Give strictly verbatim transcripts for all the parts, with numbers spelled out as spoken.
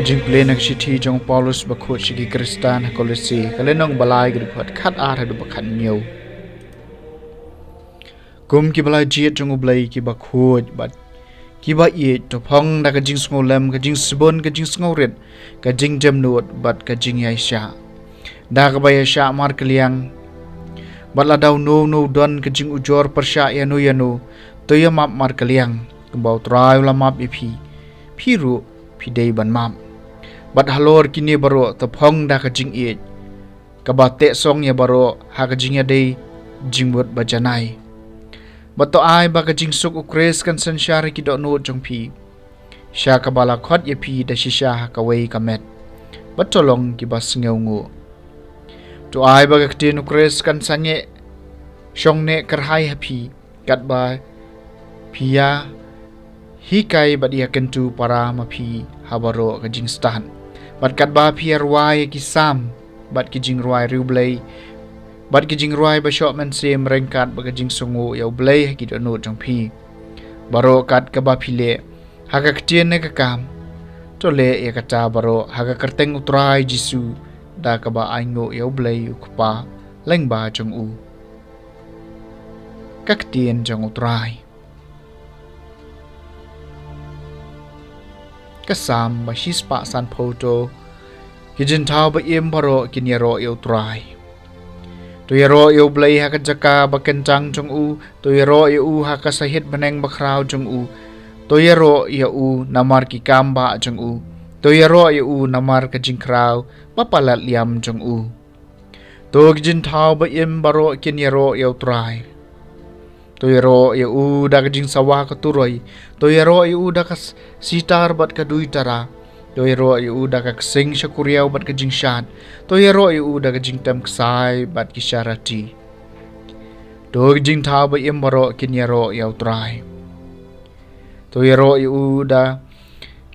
Jingpule na ka shithi jong u Paulus bakhuid sha ki Khristan ha Kolose, ka lynnong balai, ka dkhot khat ar haduh ba khat hynñiew. Kum ki ba la jied jong U Blei, ki bakhuid bad ki ba ïeit, to phong da ka jingsngewlem, ka jingsbun, ka jingsngewrit, ka jingjemnud bad ka jingïaishah, da kaba ïaishah markylliang. Bad lada uno uno u don ka jingujor pyrshah ïano ïano, to ïamap markylliang, kumba U Trai u la map ïa phi, phi ruh phi dei ban map. Bad halor kine baroh to phong da ka jingïeit, kaba tehsong ïa baroh ha ka jingïadei jingmut bajanai. Bad to ai ba ka jingsuk U Khrist kan synshar ha ki dohnud jong phi, sha kaba la khot ïa phi da shisha ha kawei ka met. Bad to long ki ba sngewnguh. To ai ba ka ktien U Khrist kan sangeh shongneh kyrhai ha phi, katba phi ïahikai bad ïakyntu para ma phi ha baroh ka jingstad, bad katba phi ïarwai ïa ki Salm bad ki jingrwai riewblei bad ki jingrwai ba shoh mynsiem ryngkat bad ka jingsngewnguh ïa U Blei ha ki dohnud jong phi. Baroh kat kaba phi leh, ha ka ktien ne ka kam, to leh ïa kata baroh ha ka kyrteng U Trai Jisu, da kaba ainguh ïa U Blei U Kpa lyngba jong u. Ka ktien jong U Trai. Ka Salm ba shispah sanphew. To ki jingthaw ba im baroh kin ïaroh ïa U Trai. To ïaroh ïa U Blei ha ka jaka ba kyntang jong u. To ïaroh ïa u ha ka sahit bneng bakhraw jong u. To ïaroh ïa u namar ki kam bah jong u. To ïaroh ïa u namar ka jingkhraw ba palat liam jong u. To ki jingthaw ba im baroh kin ïaroh ïa U Trai. To ïaroh ïa u da ka jingsawa ka turoi. To ïaroh ïa u da ka s-, sitar bad ka duitara. To ïaroh ïa u da ka ksing shakuriaw bad ka jingshad. To ïaroh ïa u da ka jingtem ksai bad ki sharati. To ki jingthaw ba im baroh kin ïaroh ïa U Trai. To ïaroh ïa u da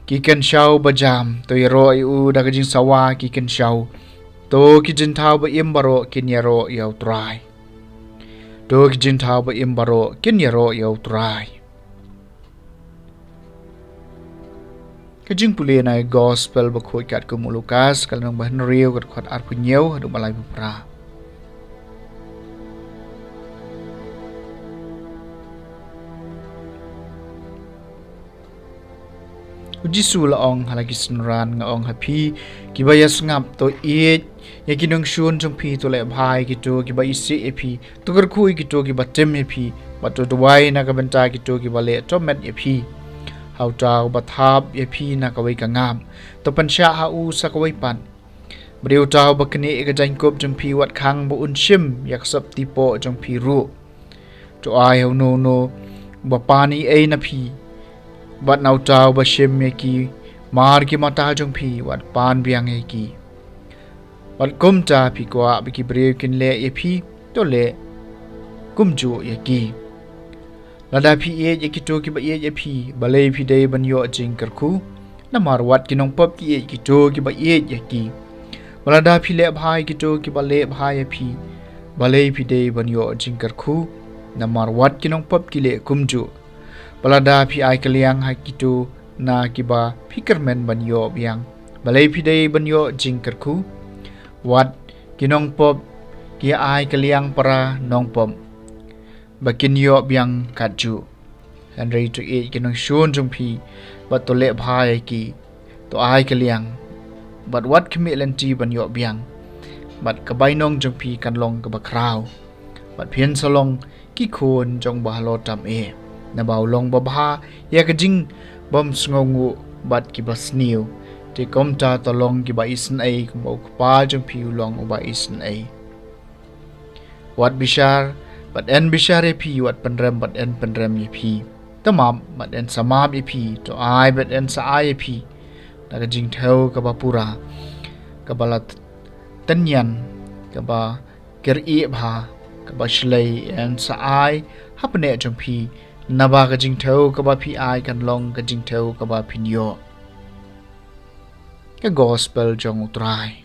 ki kynshaw bajam. To ïaroh ïa u da ka jingsawa ki kynshaw. To ki jingthaw ba im baroh kin ïaroh ïa U Trai. To ki jingthaw ba im baroh kin ïaroh ïa U Trai. Ka jingpule na Gospel bakhuid katkum u Lukas, ka lynnong ba hynriew, ka dkhot arphew hynñiew haduh ba laiphew phra. U Jisu u la ong ha la ki synran, nga ong ha phi ki ba ïasngap, to ïeit ïa ki nongshun jong phi, to leh bha ïa kito ki ba isih ïa phi, to kyrkhu ïa kito ki ba tim ïa phi, bad to duwai na ka bynta kito ki ba leh tymmen ïa phi. Ha uta u ba thap ïa phi na kawei ka ngap, to pynshah ha u sa kawei pat. Bad ïa uta u ba knieh ïa ka jaiñkup jong phi, wat khang ba un shim ïa ka soptipoh jong phi ruh. To ai ha uno uno u ba pan ei ei na phi, bad na uta u ba shim ïa ki mar ki mata jong phi, wat pan biang ïa ki. Bad kumta phi kwah ba ki briew kin leh ïa phi, to leh kumjuh ïa ki. Lada phi ïeit ïa kito ki ba ïeit ïa phi, balei phi dei ban ïoh jingkyrkhu? Namar wat ki nongpop ki ïeit ïa kito ki ba ïeit ïa ki. Bad lada phi leh bha ïa kito ki ba leh bha ïa phi, balei phi dei ban ïoh jingkyrkhu? Namar wat ki nongpop ki leh kumjuh. Bad lada phi ai kylliang ha kito na ki ba phi kyrmen ban ïoh biang, balei phi dei ban ïoh jingkyrkhu? Wat ki nongpop ki ai kylliang para nongpop, ba kin ïoh biang katjuh. Hynrei to ïeit ki nongshun jong phi, bad to leh bha ïa ki, to ai kylliang, bad wat khmih lynti ban ïoh biang, bad ka bainong jong phi kan long kaba khraw, bad phin sa long ki khun jong u Bahalor tam eh. Naba u long babha ïa ka jingbym sngewnguh bad ki ba sniew. Te kumta to long ki ba isynei, kumba u Kpa jong phi u long u ba isynei. Wat bishar, bad yn bishar ïa phi, wat pynrem, bad yn pynrem ïa phi. To map, bad yn sa map ïa phi, to ai, bad yn sa ai ïa phi. Da ka jingthew kaba pura, kaba la t-, tynñian, kaba kyrieh bha, kaba shlei yn sa ai ha pneh jong phi. Naba ka jingthew kaba phi ai kan long ka jingthew kaba phin ïoh. Ka Gospel jong U Trai.